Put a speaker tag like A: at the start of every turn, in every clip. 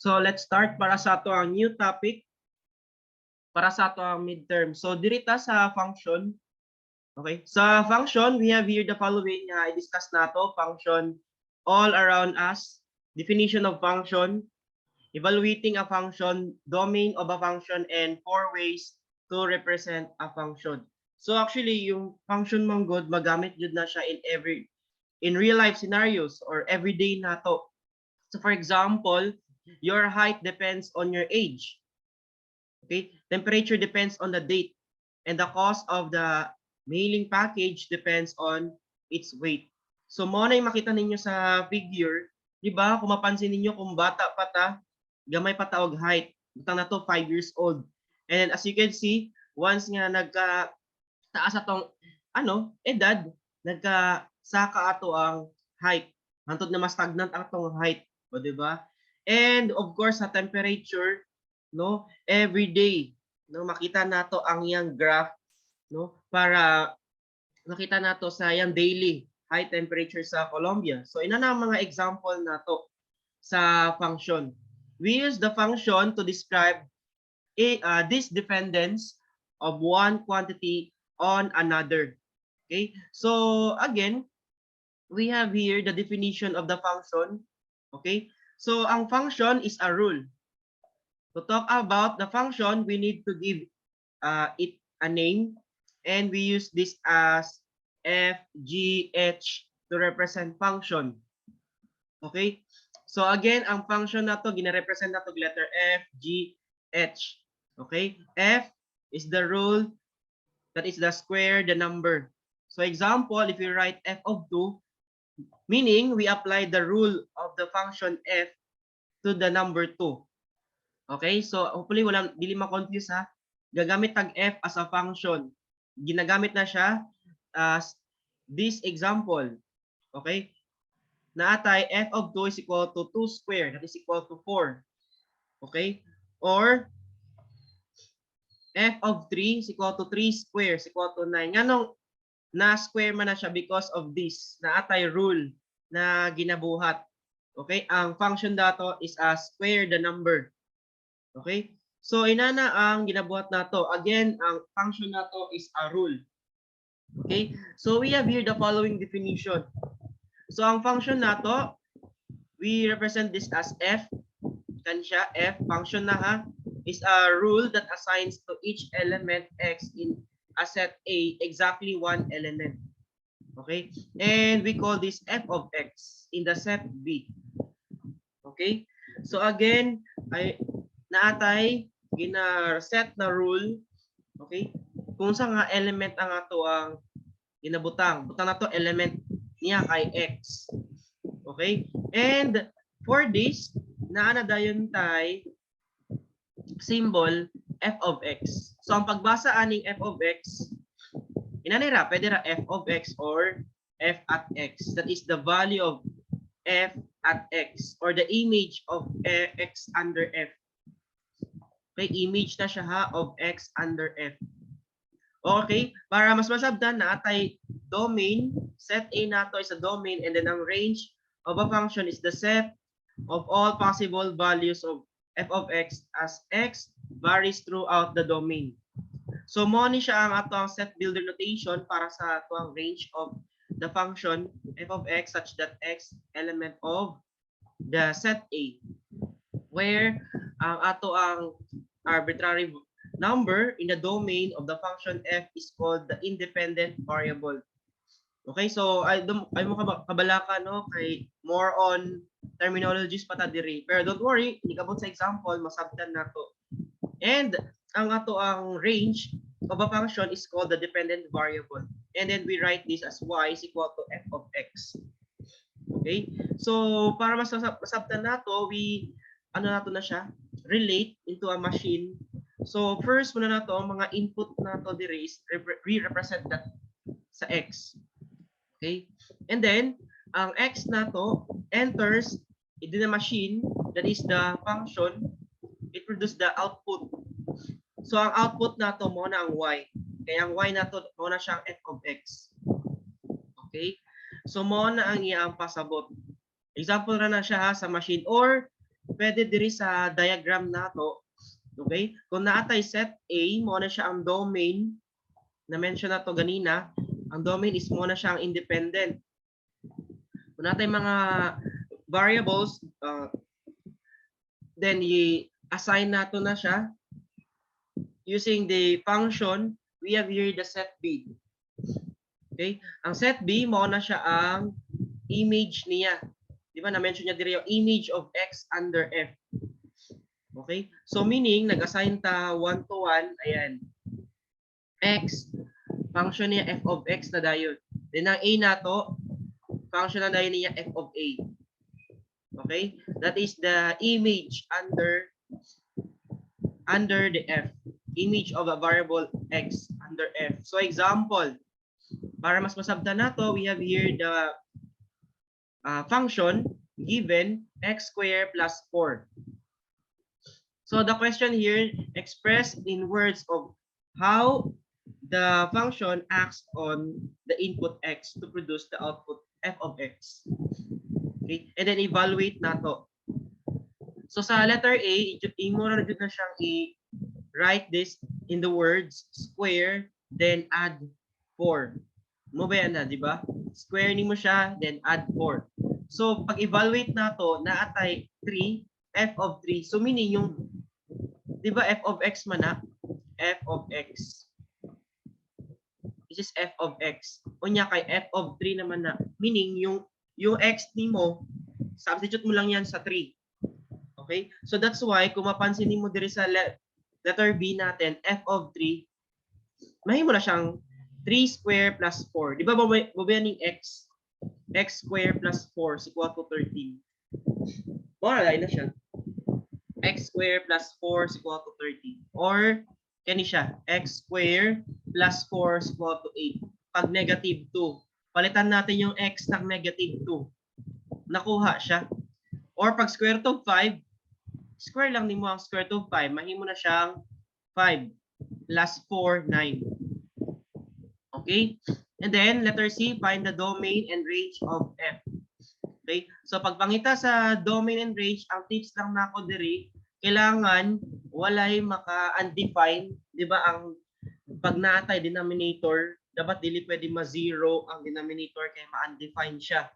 A: So let's start para sa ato ang new topic para sa ato ang midterm. So dirita sa function. Okay? Sa function, we have here the following nga i-discuss nato, function all around us, definition of function, evaluating a function, domain of a function, and 4 ways to represent a function. So actually, yung function mong good, magamit jud na siya in real life scenarios or everyday nato. So for example, your height depends on your age. Okay? Temperature depends on the date. And the cost of the mailing package depends on its weight. So mo na yung makita ninyo sa figure, di ba? Kung mapansin ninyo kung bata pa ta, gamay pa ta og height. Butang na to 5 years old. And as you can see, once nga nagka taas atong edad, nagka saka ato ang height. Hantod na mas stagnant atong height, o di ba? And of course sa temperature, no, every day, no, makita nato ang yang graph, no, para makita nato sa yang daily high temperature sa Colombia. So ina na mga example nato sa function. We use the function to describe this dependence of one quantity on another. Okay? So again, we have here the definition of the function. Okay? So ang function is a rule. To talk about the function, we need to give it a name, and we use this as f, g, h to represent function. Okay? So again, ang function na to gina-represent na to letter f, g, h. Okay? F is the rule, that is the square, the number. So example, if you write f of 2, meaning we apply the rule of the function f to the number 2. Okay? So hopefully dili ma-confuse ha. Gagamit tag f as a function. Ginagamit na siya as this example. Okay? Naatay f of 2 is equal to 2 squared, that is equal to 4. Okay? Or f of 3 is equal to 3 squared is equal to 9. Nganong na-square man na siya because of this. Naatay rule na ginabuhat. Okay? Ang function dato is a square the number. Okay? So inana ang ginabuhat nato. Again, ang function nato is a rule. Okay? So we have here the following definition. So ang function nato, we represent this as f. Kan siya f, function na ha, is a rule that assigns to each element x in a set A exactly one element. Okay? And we call this f of x in the set B. Okay? So again, naatay gina-set na rule, okay? Kung sa nga element ang ato ang ginabutang. Butang na to element niya kay x. Okay? And for this, naana dayon tay symbol f of x. So ang pagbasa aning f of x, inanay ra, pwede ra f of x or f at x. That is the value of f at x or the image of x under f. Okay, image na siya ha of x under f. Okay, para mas masabdan na atay domain, set A nato is a domain, and then ang range of a function is the set of all possible values of f of x as x varies throughout the domain. So mo ni siya ang ato ang set builder notation para sa ato ang range of the function f of x such that x element of the set A, where ang ato ang arbitrary number in the domain of the function f is called the independent variable. Okay, so ay mo kabalaka no kay more on terminologies pa ta diri. Pero don't worry, ikabot sa example masabtan nato. And ang ato ang range of a function is called the dependent variable. And then we write this as y is equal to f of x. Okay? So para masabtan nato, we nato na siya, relate into a machine. So first muna nato ang mga input nato diri is re-represent that sa x. Okay? And then ang x nato enters into the machine, that is the function, it produces the output. So ang output nato mo na ang y. Kaya ang y nato mo na siyang f of x. Okay? So mo na ang iyang pasabot. Example ra na siya ha, sa machine, or pwede diri sa diagram nato. Okay? Kung naatay set A, mo na siya ang domain na mention na to ganina. Ang domain is mo na siya ang independent. Kung naatay mga variables, then i-assign nato na siya using the function. We have here the set B. Okay? Ang set B, mo na siya ang image niya. Di ba na-mention niya diri yung image of x under f. Okay? So meaning, nag-assign ta 1 to 1, ayan. X, function niya f of x na dayon. Then ang a nato, function na dayon niya f of a. Okay? That is the image under the f. Image of a variable x under f. So example, para mas masabtan nato, we have here the function given x squared plus 4. So the question here expressed in words of how the function acts on the input x to produce the output f of x. Okay? And then evaluate nato. So sa letter A, imo na jud na siyang i-write this in the words square then add 4. Mo ba yan na, di ba? Square nimo siya then add 4. So pag evaluate nato, naatay 3 f of 3. So meaning yung, di ba f of x man na? F of x. This is f of x. Unya kay f of 3 naman na. Meaning yung x nimo, substitute mo lang yan sa 3. Okay? So that's why kung mapansin mo diri sa letter B natin, f of 3, mahimo na siyang 3 square plus 4. Di ba babayan ng x? X square plus 4 is equal to 13. Mora na siya. X square plus 4 is equal to 13. Or, kani siya, x square plus 4 is equal to 8. Pag negative 2, palitan natin yung x ng negative 2. Nakuha siya. Or pag square root of 5, square lang nimo ang square root of 5. Mahimo na siyang 5 plus 4, 9. Okay? And then, letter C, find the domain and range of f. Okay? So, pagpangita sa domain and range, ang tips lang nako diri, kailangan walay maka-undefined, di ba? Ang pag naatay denominator, dapat dili pwede ma-zero ang denominator kay ma-undefined siya.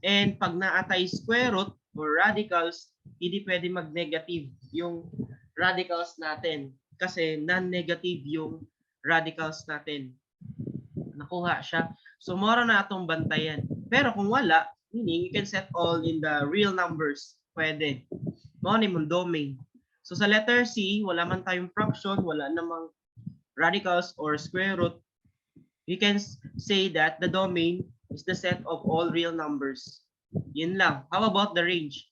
A: And pag naatay square root or radicals, hindi pwede mag-negative yung radicals natin kasi non-negative yung radicals natin. Nakuha siya. So, mora na atong bantayan. Pero kung wala, meaning you can set all in the real numbers. Pwede. Mo ni mong domain. So, sa letter C, wala man tayong fraction, wala namang radicals or square root. You can say that the domain is the set of all real numbers. Yun lang. How about the range?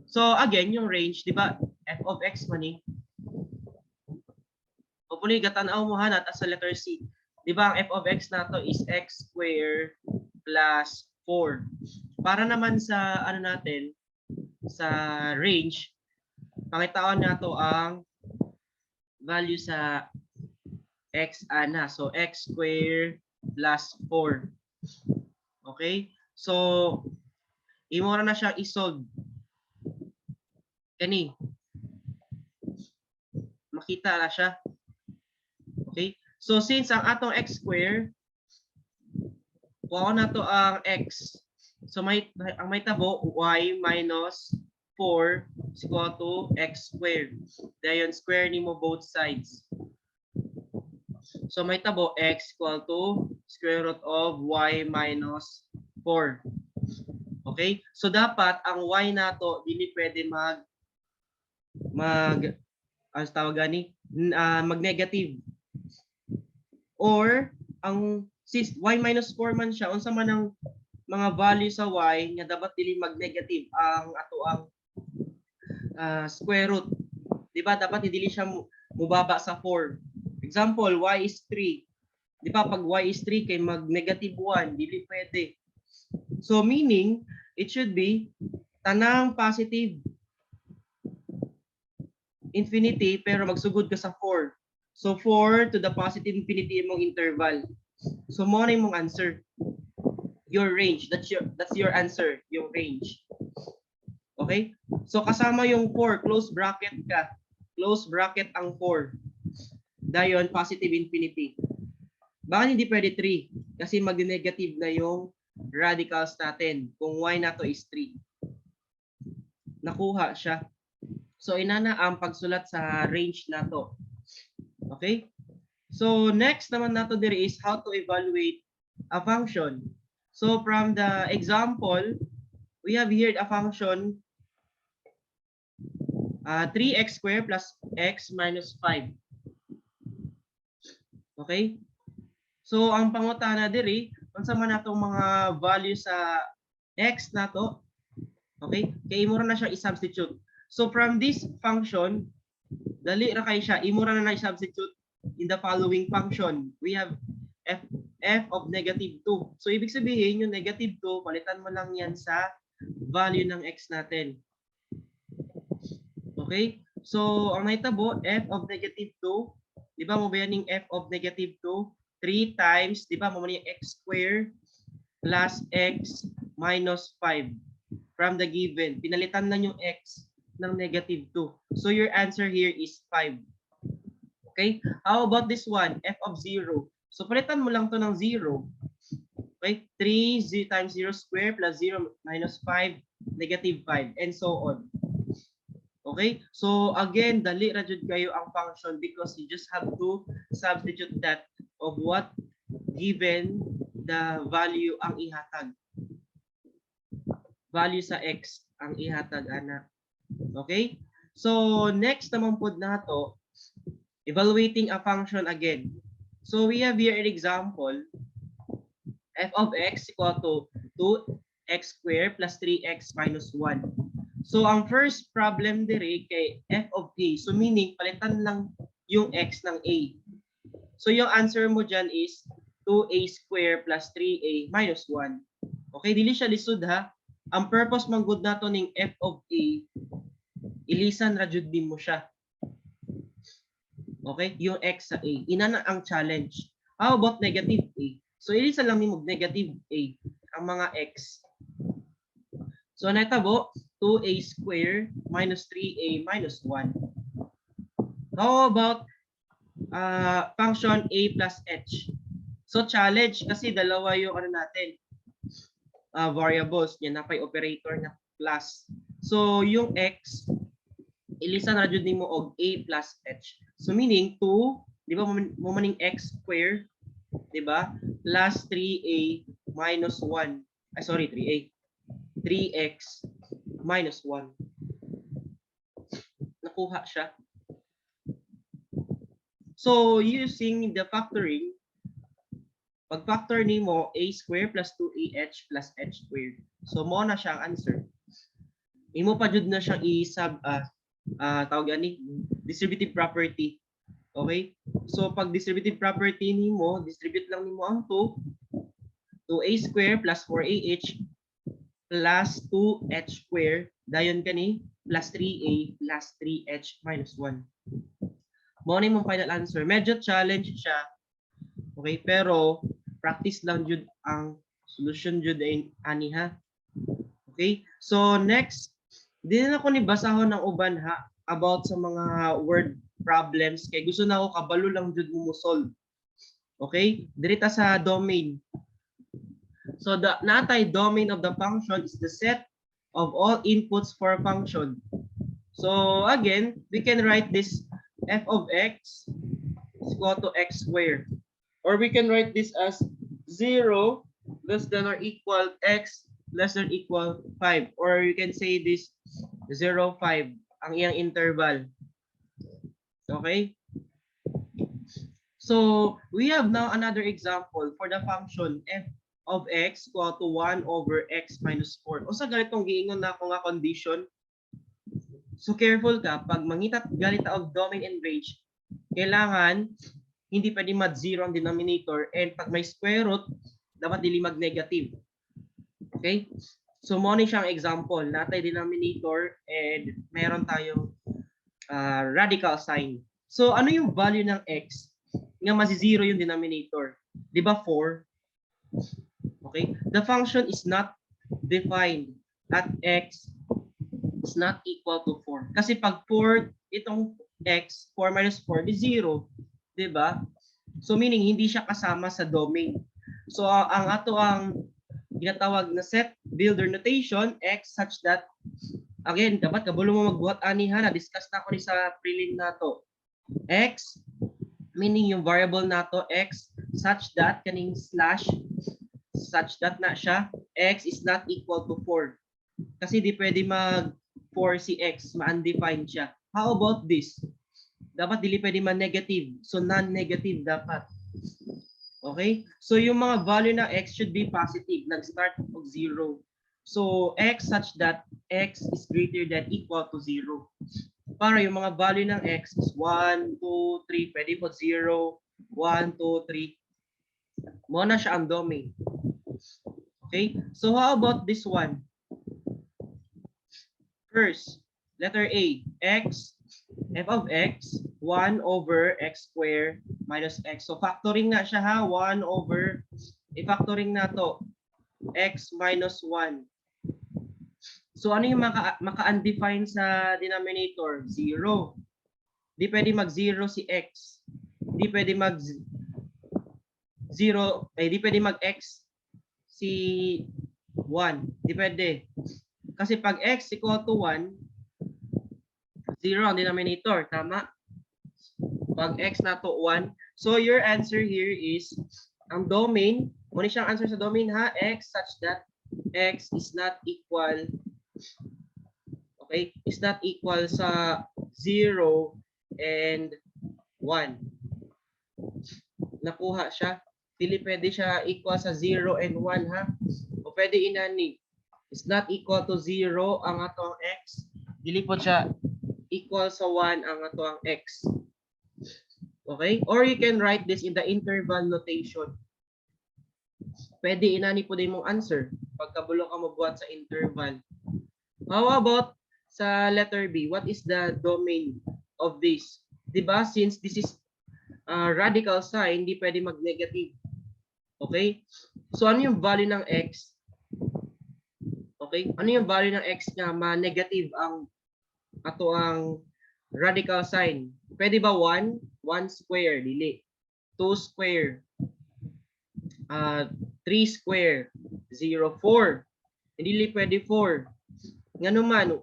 A: So, again, yung range, di ba? F of x man eh. O puno gatanaw mo hanat sa letter C. Di ba ang f of x nato is x squared plus 4. Para naman sa ano natin, sa range, pangitaan nato ang value sa x ana. So x squared plus 4. Okay? So imo na siya i-solve. Kani. Makita na siya. Okay? So since ang atong x squared, kuha na to ang x. So ang may tabo y minus 4 is equal to x squared. Dayon square nimo both sides. So may tabo x equal to square root of y minus 4. Okay? So dapat ang y nato dili pwede ano tawag gani? Mag-negative. Or ang since y minus 4 man siya, unsa man ang mga value sa y nga dapat dili mag-negative ang ato ang square root. Di ba dapat dili siya mubaba sa 4. Example, y is 3. Di ba pag y is 3 kay mag-negative 1, dili pwede. So meaning it should be tanang positive infinity pero magsugod ka sa 4. So 4 to the positive infinity imong interval. So mo na imong answer. Your range, that's your answer, yung range. Okay? So kasama yung 4, close bracket ka. Close bracket ang 4. Dayon, positive infinity. Bakit hindi pwede 3? Kasi mag-negative na yung radicals natin kung y na to is 3. Nakuha siya. So inana ang pagsulat sa range na to. Okay? So next naman nato there is how to evaluate a function. So from the example, we have here a function 3x squared plus x minus 5. Okay? So ang pangutana diri, unsa man natong mga value sa x nato? Okay? Kay imo ra na siya i-substitute. So from this function, dali ra kay siya, imo ra na i-substitute in the following function. We have f of negative 2. So ibig sabihin yung negative 2, palitan mo lang yan sa value ng x natin. Okay? So ang nahitabo, f of negative 2, di ba mo ba yan yung f of negative 2? 3 times, di ba mo yung x squared plus x minus 5 from the given. Pinalitan lang yung x ng negative 2. So your answer here is 5. Okay? How about this one? F of 0. So palitan mo lang to ng 0. Okay? 3 times 0 square plus 0 minus 5, negative 5, and so on. Okay? So again, dali ra jud kayo ang function because you just have to substitute that of what given the value ang ihatag. Value sa x ang ihatag ana. Okay? So next naman po nato, evaluating a function again. So we have here an example, f of x equal to 2x squared plus 3x minus 1. So ang first problem dire kay f of a. So meaning palitan lang yung x ng a. So yung answer mo dyan is 2a squared plus 3a minus 1. Okay, dili siya lisod ha. Ang purpose man gud nato ning f of a, ilisan ra jud din mo siya. Okay, yung x sa a. Ina na ang challenge. How about negative a? So ilisan lang nimo negative a ang mga x. So natabo 2a squared minus 3a minus 1. How about function a plus h? So challenge kasi dalawa yung ano natin, variables niya na pay operator na plus. So yung x ilisan ra jud nimo og a plus h. So meaning 2, di ba mo maning x squared, di ba? Plus 3a minus 1. Ay sorry, 3a. 3x minus 1. Nakuha siya. So using the factoring, pag-factor nimo a squared plus 2ah plus h squared. So mo na siya ang answer. Imo pa jud na siyang i-sub tawag ani distributive property. Okay? So pag distributive property nimo, distribute lang nimo ang 2a squared plus 4ah plus 2h squared dayon kani plus 3a plus 3h minus 1. Mo na imong final answer. Medyo challenge siya. Okay, pero practice lang jud ang solution jud ani ha. Okay? So next, di na ako ni basahon ng uban ha about sa mga word problems kay gusto na ako kabalo lang jud mo solve. Okay? Dirita sa domain. So the natay domain of the function is the set of all inputs for a function. So again, we can write this f of x is equal to x squared. Or we can write this as 0 less than or equal x less than equal 5. Or you can say this 0, 5 ang iyang interval. Okay? So we have now another example for the function f of x equal to 1 over x minus 4. O sa ganitong giingon na ako nga condition. So careful ka, pag mangita ganita og domain and range, kailangan hindi pwede mag-0 ang denominator, and pag may square root, dapat dili mag-negative. Okay? So mo ni siyang example, natay denominator and meron tayong radical sign. So ano yung value ng x nga masi-0 yung denominator? Di ba 4? Okay? The function is not defined at x is not equal to 4. Kasi pag 4, itong x, 4 minus 4 is 0. Diba? So meaning, hindi siya kasama sa domain. So ang ato ang ginatawag na set builder notation, x such that, again, dapat kabulo mo magbuhat aniha na discuss na ko ni sa prelim nato. X, meaning yung variable nato, x, such that, kaning slash, such that na siya, x is not equal to 4. Kasi di pwede mag 4 si x, ma-undefined siya. How about this? Dapat dili pwede man-negative. So non-negative dapat. Okay? So yung mga value ng x should be positive. Nag-start of 0. So x such that x is greater than equal to 0. Para yung mga value ng x is 1, 2, 3. Pwede po 0, 1, 2, 3. Muna siya ang domain. Okay? So how about this one? First, letter A, x, f of x, 1 over x squared minus x. So factoring na siya ha, 1 over, i-factoring na to, x minus 1. So ano yung maka-undefined sa denominator? 0. Di pwede mag-0 si x. Di pwede mag-0, di pwede mag-x si 1. Di pwede. Kasi pag x equal to 1, 0 ang denominator. Tama? Pag x na to 1. So your answer here is, ang domain, muna siyang answer sa domain ha, x such that x is not equal, okay, is not equal sa 0 and 1. Nakuha siya. Dili pwede siya equal sa 0 and 1 ha. O pwede inani. Is not equal to 0 ang ato ang x. Dili po siya equal sa 1 ang ato ang x. Okay? Or you can write this in the interval notation. Pwede inani po din mong answer pagkabulo ka mabuhat sa interval. How about sa letter B? What is the domain of this? Diba? Since this is radical sign, hindi pwede mag-negative. Okay? So ano yung value ng x? Okay? Ano yung value ng x na ma-negative ang ato ang radical sign? Pwede ba 1? 1 square, dili. 2 square. 3 square. 0, 4. Hindi pwede 4. Nga naman,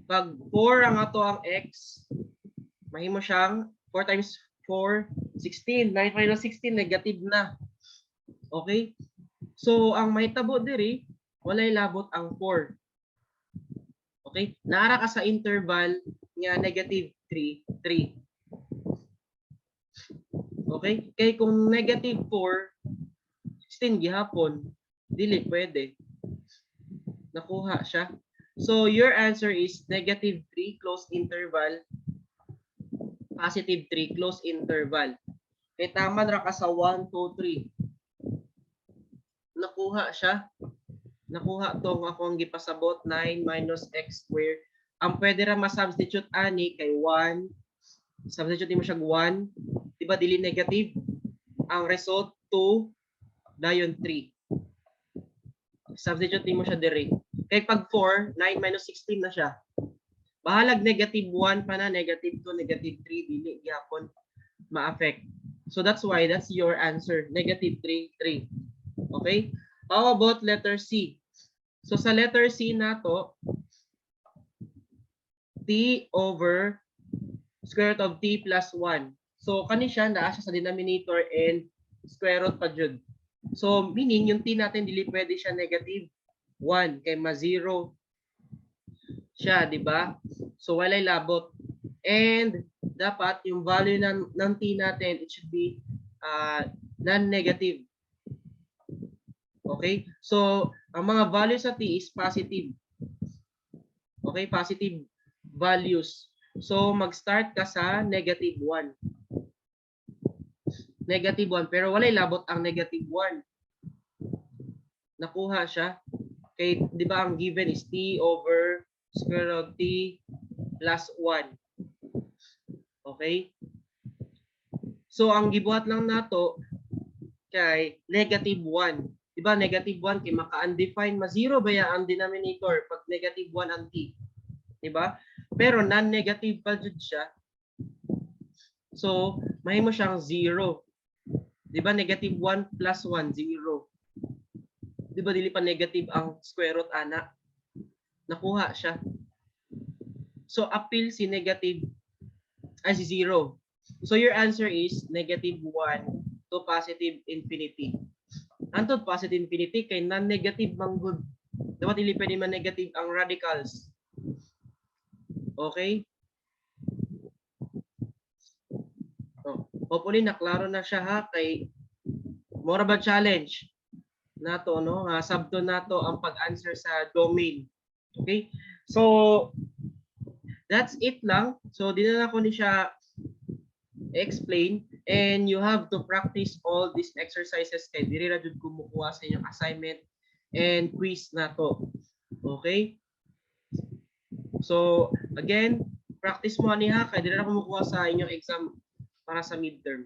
A: pag 4 ang ato ang x, mahimo siyang 4 times 4, 16. 9 minus 16, negative na. Okay? So, ang mahitabo diri, walay labot ang 4. Okay? Naara ka sa interval nga negative 3, 3. Okay? Kaya kung negative 4, 16 gihapon, dili pwede. Nakuha siya. So, your answer is negative 3, close interval, positive 3, close interval. Kaya tama ra ka sa 1, 2, 3. Nakuha siya. Nakuha tong akong gipasabot, 9 minus x squared. Ang pwede ra ma-substitute ani kay 1. Substitute mo siya 1. Diba dili negative? Ang result 2, dayon 3. Substitute mo siya dire. Kay pag 4, 9 minus 16 na siya. Bahalag negative 1 pa na, negative 2, negative 3, dili gyapon ma-affect. So that's why that's your answer, negative 3, 3. Okay? How about letter C? So sa letter C na to, t over square root of t plus 1. So kani siya, naa siya sa denominator and square root pa jud. So meaning yung t natin dili pwede siya negative 1 kay ma-0 siya, di ba? So walay labot. And dapat yung value ng t natin, it should be non-negative. Okay? So ang mga values sa t is positive. Okay? Positive values. So mag-start ka sa negative 1. Negative 1. Pero walay labot ang negative 1. Nakuha siya. Okay, di ba ang given is t over square root of t plus 1. Okay? So ang gibuhat lang nato kay negative 1. Di ba negative 1 kay maka-undefined, ma-0 ba ya ang denominator pag negative 1 ang t? Diba? Pero non-negative pa jud siya. So, mahimo siyang 0. Diba? Negative 1 plus 1, 0. Diba dili pa negative ang square root ana? Nakuha siya. So, appeal si negative ay si 0. So, your answer is negative 1 to positive infinity. Antod positive infinity kay non-negative manggod. Dapat dili pwede man negative ang radicals. Okay? Oh, hopefully naklaro na siya ha kay mora ba challenge nato no nga sabto nato ang pag-answer sa domain. Okay? So that's it lang. So di na ako ni siya explain and you have to practice all these exercises kay diri ra jud kumukuha sa inyong assignment and quiz nato. Okay? So again, practice mo ani ha kay diri ra kumukuha sa inyong exam para sa midterm.